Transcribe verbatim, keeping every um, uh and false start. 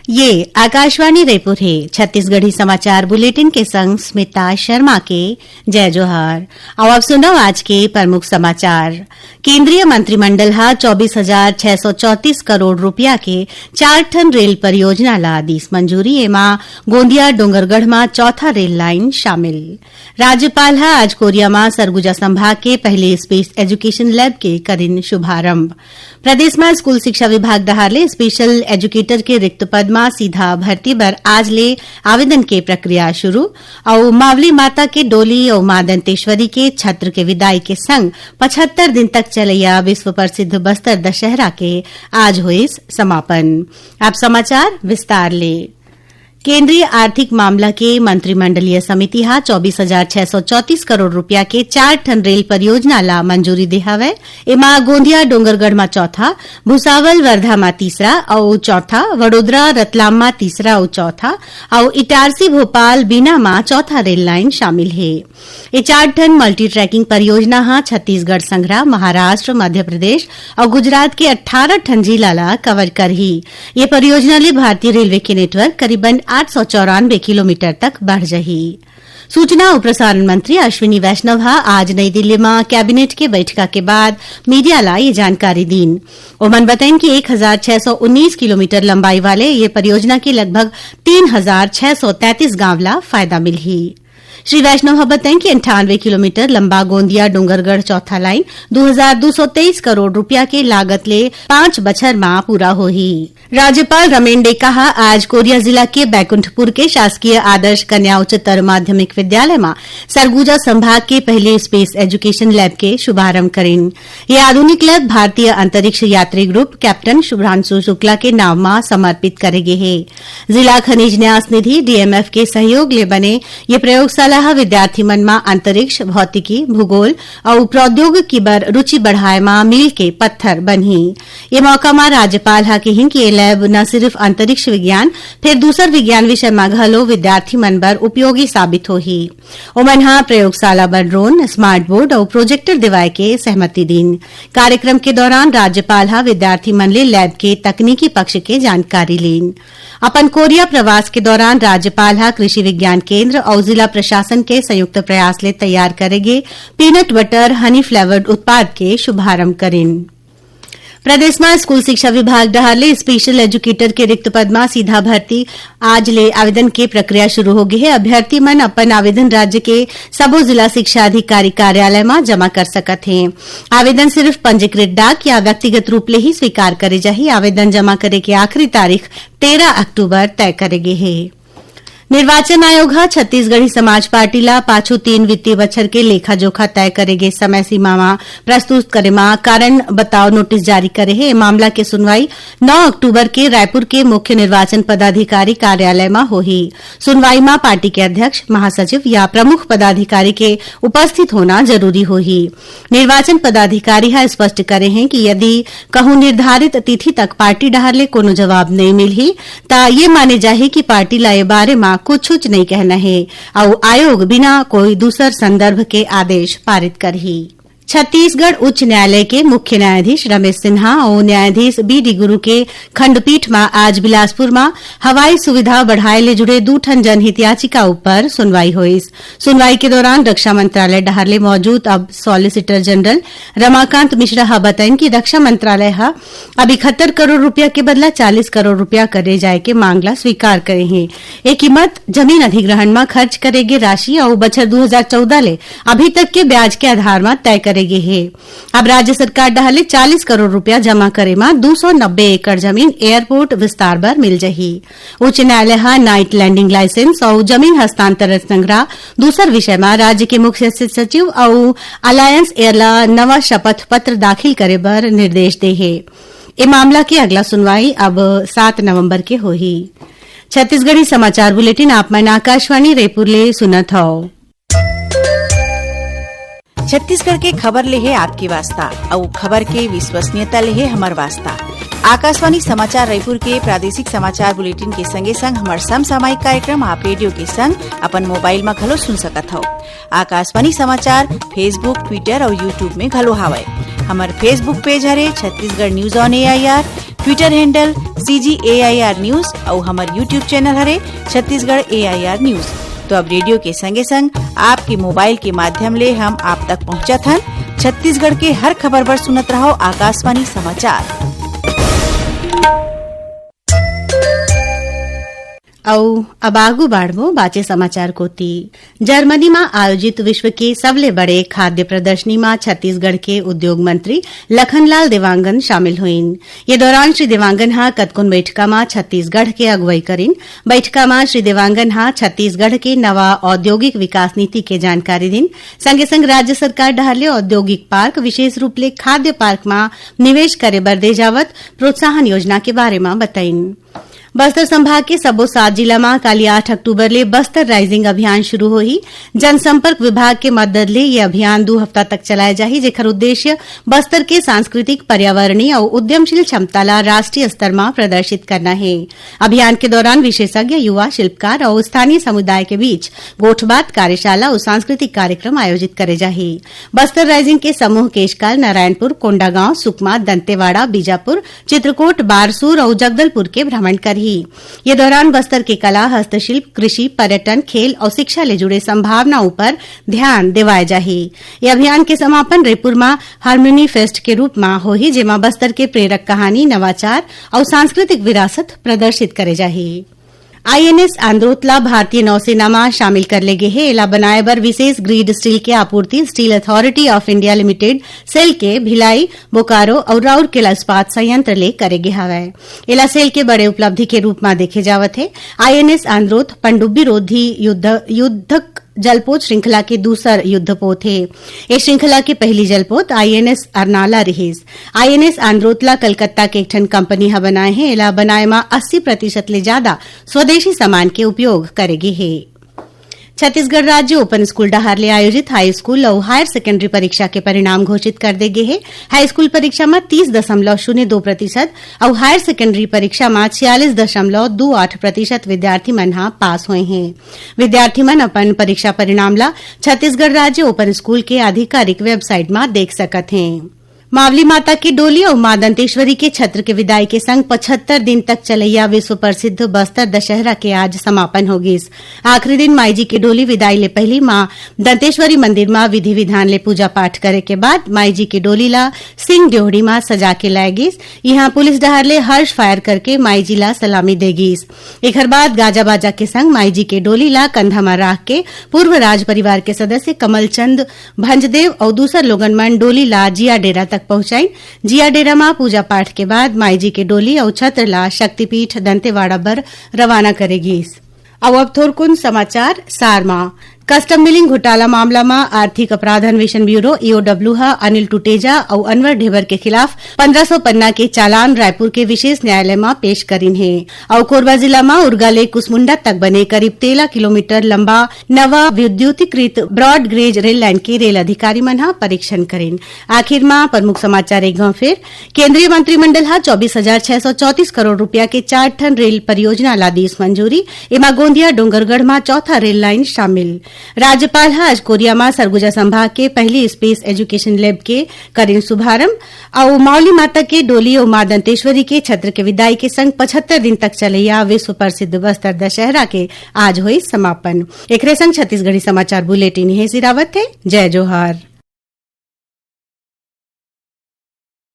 ये आकाशवाणी रायपुर हे। छत्तीसगढ़ी समाचार बुलेटिन के संग स्मिता शर्मा के जय जोहार। अब आप सुनव आज के प्रमुख समाचार। केंद्रीय मंत्रिमंडल ह चौबीस हजार छह सौ चौंतीस करोड़ रुपया के चार ठन रेल परियोजना ला दीस मंजूरी। एमा गोंदिया डोंगरगढ़ म चौथा रेल लाइन शामिल। राज्यपाल ह आज कोरिया म सरगुजा संभाग के पहले स्पेस एजुकेशन लैब के करिन शुभारंभ। प्रदेश म स्कूल शिक्षा विभाग डहार ले स्पेशल एजुकेटर के रिक्त पद म सीधा भर्ती बर आज ले आवेदन के प्रक्रिया शुरू। अउ मावली माता के डोली अउ मां दंतेश्वरी के छत्र के विदाई के संग पचहत्तर दिन तक चलैया विश्व प्रसिद्ध बस्तर दशहरा के आज होइस समापन। अब समाचार विस्तार ले। केंद्रीय आर्थिक मामला के मंत्रिमंडलीय समिति ह चौबीस हजार छह सौ चौंतीस करोड़ रुपया के चार ठन रेल परियोजना ला मंजूरी दे हवय। एमा गोंदिया डोंगरगढ़ म चौथा, भुसावल वर्धा म तीसरा अउ चौथा, वडोदरा रतलाम म तीसरा अउ चौथा, अउ इटारसी भोपाल बीना म चौथा रेल लाइन शामिल हे। ये चार ठन मल्टी ट्रैकिंग परियोजना ह छत्तीसगढ़ संघरा, महाराष्ट्र, मध्य प्रदेश अउ गुजरात के अट्ठारह ठन जिला ला कवर करही। ये परियोजना ले भारतीय रेलवे के नेटवर्क करीबन आठ सौ चौरानवे किलोमीटर तक बढ़ जाही। सूचना अउ प्रसारण मंत्री अश्विनी वैष्णव ह आज नई दिल्ली म कैबिनेट के बैठका के बाद मीडिया ला ये जानकारी दीन। ओमन बताइन कि एक हजार छह सौ उन्नीस किलोमीटर लंबाई वाले ये परियोजना के लगभग तीन हजार छह सौ तैंतीस गांव ला फायदा मिलही। श्री वैष्णव ह बताइन कि अंठानवे किलोमीटर लंबा गोंदिया डोंगरगढ़ चौथा लाइन दू हजार दू सौ तेईस करोड़ रुपया के लागत ले पांच बछर म पूरा होही। राज्यपाल रमेन डेका ह आज कोरिया जिला के बैकुंठपुर के शासकीय आदर्श कन्या उच्चतर माध्यमिक विद्यालय म सरगुजा संभाग के पहले स्पेस एजुकेशन लैब के शुभारंभ करिन। ये आधुनिक लैब भारतीय अंतरिक्ष यात्री ग्रुप कैप्टन शुभ्रांशु शुक्ला के नाम म समर्पित करे गे हे। जिला खनिज न्यास निधि, डीएमएफ, के सहयोग ले बने ये प्रयोगशाला ह विद्यार्थी मन म अंतरिक्ष, भौतिकी, भूगोल अउ प्रौद्योगिकी बर रुचि बढ़ाए म मील के पत्थर बनही। ये मौका म राज्यपाल ह किहिन कि ये लैब न सिर्फ अंतरिक्ष विज्ञान, फेर दूसर विज्ञान विषय म घलो विद्यार्थी मन बर उपयोगी साबित होही। ओमन ह प्रयोगशाला बर ड्रोन, स्मार्ट बोर्ड अउ प्रोजेक्टर देवाय के सहमति दीन। कार्यक्रम के दौरान राज्यपाल ह विद्यार्थी मन ले लैब के तकनीकी पक्ष के जानकारी लीन। अपन कोरिया प्रवास के दौरान राज्यपाल ह कृषि विज्ञान केंद्र अउ जिला प्रशासन के संयुक्त प्रयास ले तैयार करे गे पीनट बटर हनी फ्लेवर्ड उत्पाद के शुभारंभ करिन। प्रदेश म स्कूल शिक्षा विभाग डहार ले स्पेशल एजुकेटर के रिक्त पद म सीधा भर्ती आज ले आवेदन के प्रक्रिया शुरू हो गे हे। अभ्यर्थी मन अपन आवेदन राज्य के सबो जिला शिक्षा अधिकारी कार्यालय म जमा कर सकत हे। आवेदन सिर्फ पंजीकृत डाक या व्यक्तिगत रूप ले ही स्वीकार करे जाही। आवेदन जमा करे के आखिरी तारीख तेरह अक्टूबर तय करे गे हे। निर्वाचन आयोग ह छत्तीसगढ़ी समाज पार्टी ला पाछू तीन वित्तीय बछर के लेखा जोखा तय करे गे समय सीमा म प्रस्तुत करे म कारण बताओ नोटिस जारी करे हे। ए मामला के सुनवाई नौ अक्टूबर के रायपुर के मुख्य निर्वाचन पदाधिकारी कार्यालय म होही। सुनवाई म पार्टी के अध्यक्ष, महासचिव या प्रमुख पदाधिकारी के उपस्थित होना जरूरी होही। निर्वाचन पदाधिकारी ह स्पष्ट करे हे कि यदि कहूं निर्धारित तिथि तक पार्टी डहार ले कोनो जवाब नइ मिलही, त ये माने जाही कि पार्टी ला ए बारे म कुछुच नइ कहना हे अउ आयोग बिना कोई दूसर संदर्भ के आदेश पारित करही। छत्तीसगढ़ उच्च न्यायालय के मुख्य न्यायाधीश रमेश सिन्हा अउ न्यायाधीश बी डी गुरु के खंडपीठ म आज बिलासपुर म हवाई सुविधा बढ़ाए ले जुड़े दू ठन जनहित याचिका ऊपर सुनवाई होइस। सुनवाई के दौरान रक्षा मंत्रालय डहार ले मौजूद अब सॉलिसिटर जनरल रमाकांत मिश्रा ह बताइन कि रक्षा मंत्रालय ह अब इकहत्तर करोड़ रुपया के बदला चालीस करोड़ रुपया करे जाए के मांग ला स्वीकार करे हे। ए कीमत जमीन अधिग्रहण म खर्च करे गे राशि अउ बछर दू हजार चौदह ले अभी तक के ब्याज के आधार म तय करे गे हे। अब राज्य सरकार डहार ले चालीस करोड़ रुपया जमा करे म दू सौ नब्बे एकड़ जमीन एयरपोर्ट विस्तार बर मिल जही। उच्च न्यायालय ह नाइट लैंडिंग लाइसेंस अउ जमीन हस्तांतरण संग्रह दूसर विषय म राज्य के मुख्य सचिव अउ अलायंस एयर ला नवा शपथ पत्र दाखिल करे बर निर्देश दे हे। ए मामला के अगला सुनवाई अब सात नवंबर के होही। छत्तीसगढ़ी समाचार बुलेटिन आप मन आकाशवाणी रायपुर ले सुनत हव। छत्तीसगढ़ के खबर ले हे आपके वास्ता, अउ खबर के विश्वसनीयता ले हे हमर वास्ता। आकाशवाणी समाचार रायपुर के प्रादेशिक समाचार बुलेटिन के संगे संग हमर समसामयिक कार्यक्रम आप रेडियो के संग अपन मोबाइल म घलो सुन सकत हव। आकाशवाणी समाचार Facebook, Twitter अउ YouTube में घलो हावय। हमर Facebook पेज हरे Chhattisgarh news on AIR. Twitter handle C G A I R News अउ हमर YouTube channel हरे Chhattisgarh A I R News। तो अब रेडियो के संगे संग आपके मोबाइल के माध्यम ले हम आप तक पहुंचत हन। छत्तीसगढ़ के हर खबर बर सुनत रहव आकाशवाणी समाचार। अउ अब आगू बाढ़बो बाचे समाचार कोति। जर्मनी म आयोजित विश्व के सबले बड़े खाद्य प्रदर्शनी म छत्तीसगढ़ के उद्योग मंत्री लखनलाल देवांगन शामिल होइन। ये दौरान श्री देवांगन ह कतकोन बैठका म छत्तीसगढ़ के अगुवाई करिन। बैठका म श्री देवांगन ह छत्तीसगढ़ के नवा औद्योगिक विकास नीति के जानकारी दिन। संगे संग राज्य सरकार डहार ले औद्योगिक पार्क, विशेष रूप ले खाद्य पार्क म निवेश करे बर दे जावत प्रोत्साहन योजना के बारे म बताइन। बस्तर संभाग के सबो सात जिला म काली आठ अक्टूबर ले बस्तर राइजिंग अभियान शुरू होही। जनसंपर्क विभाग के मदद ले ये अभियान दू हफ्ता तक चलाए जाही, जेकर उद्देश्य बस्तर के सांस्कृतिक, पर्यावरणीय अउ उद्यमशील क्षमता ला राष्ट्रीय स्तर म प्रदर्शित करना हे। अभियान के दौरान विशेषज्ञ, युवा, शिल्पकार अउ स्थानीय समुदाय के बीच गोठबात, कार्यशाला अउ सांस्कृतिक कार्यक्रम आयोजित करे जाही। बस्तर राइजिंग के समूह केशकाल नारायणपुर, कोंडागांव, सुकमा, दंतेवाड़ा, बीजापुर, चित्रकोट, बारसूर अउ जगदलपुर के भ्रमण करही। ये दौरान बस्तर के कला, हस्तशिल्प, कृषि, पर्यटन, खेल अउ शिक्षा ले जुड़े संभावना ऊपर ध्यान देवाए जाही। ये अभियान के समापन रायपुर म हारमोनी फेस्ट के रूप म होही, जेमा बस्तर के प्रेरक कहानी, नवाचार अउ सांस्कृतिक विरासत प्रदर्शित करे जाही। आईएनएस आंद्रोत ला भारतीय नौसेना म शामिल कर ले गे हे। एला बनाए बर विशेष ग्रिड स्टील के आपूर्ति steel authority of India limited, SAIL के भिलाई, बोकारो अउ राउरकेला इस्पात संयंत्र ले करे गे हवय। एला सेल के बड़े उपलब्धि के रूप म देखे जावत हे। आईएनएस आंद्रोत पनडुब्बी रोधी युद्ध, युद्धक जलपोत श्रृंखला के दूसर युद्धपोत हे। ए श्रृंखला के पहली जलपोत आईएनएस अरनाला रिहिस। आईएनएस आंद्रोत ला कलकत्ता के एक ठन कंपनी ह बनाए हे। एला बनाए म अस्सी प्रतिशत ले जादा स्वदेशी सामान के उपयोग करे गे हे। छत्तीसगढ़ राज्य ओपन स्कूल डहार ले आयोजित हाई स्कूल अउ हायर सेकेंडरी परीक्षा के परिणाम घोषित कर दे गे हे। हाई स्कूल परीक्षा म तीस दशमलव शून्य दो प्रतिशत अउ हायर सेकेंडरी परीक्षा म छियालीस दशमलव दो आठ प्रतिशत विद्यार्थी मन ह पास होए हें। विद्यार्थी मन अपन परीक्षा परिणाम ला छत्तीसगढ़ राज्य ओपन स्कूल के आधिकारिक वेबसाइट म देख सकत हें। मावली माता के डोली अउ मां दंतेश्वरी के छत्र के विदाई के संग पचहत्तर दिन तक चलैया विश्व प्रसिद्ध बस्तर दशहरा के आज समापन हो गिस। आखिरी दिन माईजी के डोली विदाई ले पहिली मां दंतेश्वरी मंदिर म विधि विधान ले पूजा पाठ करे के बाद माईजी के डोली ला सिंह ड्योहड़ी म सजा के लाए गिस। इहां पुलिस डहार ले हर्ष फायर करके माईजी ला सलामी दे गिस। एखर बाद गाजा बाजा के संग माईजी के डोली ला कंधा म राख के पूर्व राज परिवार के सदस्य कमलचंद भंजदेव अउ दूसर लोगन मन डोली ला जिया डेरा तक पहुंचाइन। जिया डेरा म पूजा पाठ के बाद माईजी के डोली अउ छत्र ला शक्तिपीठ दंतेवाड़ा बर रवाना करे गिस। अउ अब थोरकुन समाचार सार म। कस्टम मिलिंग घोटाला मामला म आर्थिक अपराध अन्वेषण ब्यूरो, ईओडब्ल्यू, ह अनिल टुटेजा अउ अनवर ढेबर के खिलाफ पन्द्रह सौ पन्ना के चालान रायपुर के विशेष न्यायालय म पेश करिन हे। अउ कोरबा जिला म उरगा ले कुसमुंडा तक बने करीब तेरह किलोमीटर लंबा नवा विद्युतीकृत ब्रॉड गेज रेल लाइन के रेल अधिकारी मन ह परीक्षण करिन। आखिर म प्रमुख समाचार एक घाव फेर। केंद्रीय मंत्रिमंडल ह चौबीस हजार छह सौ चौंतीस करोड़ रुपया के चार ठन रेल परियोजना ला दीस मंजूरी। एमा गोंदिया डोंगरगढ़ म चौथा रेल लाइन शामिल। राज्यपाल ह आज कोरिया म सरगुजा संभाग के पहली स्पेस एजुकेशन लैब के करिन शुभारंभ। अउ मावली माता के डोली अउ मां दंतेश्वरी के छत्र के विदाई के संग पचहत्तर दिन तक चलैया विश्व प्रसिद्ध बस्तर दशहरा के आज होइस समापन। एकरे संग छत्तीसगढ़ी समाचार बुलेटिन इहें सिरावत हे। जय जोहार।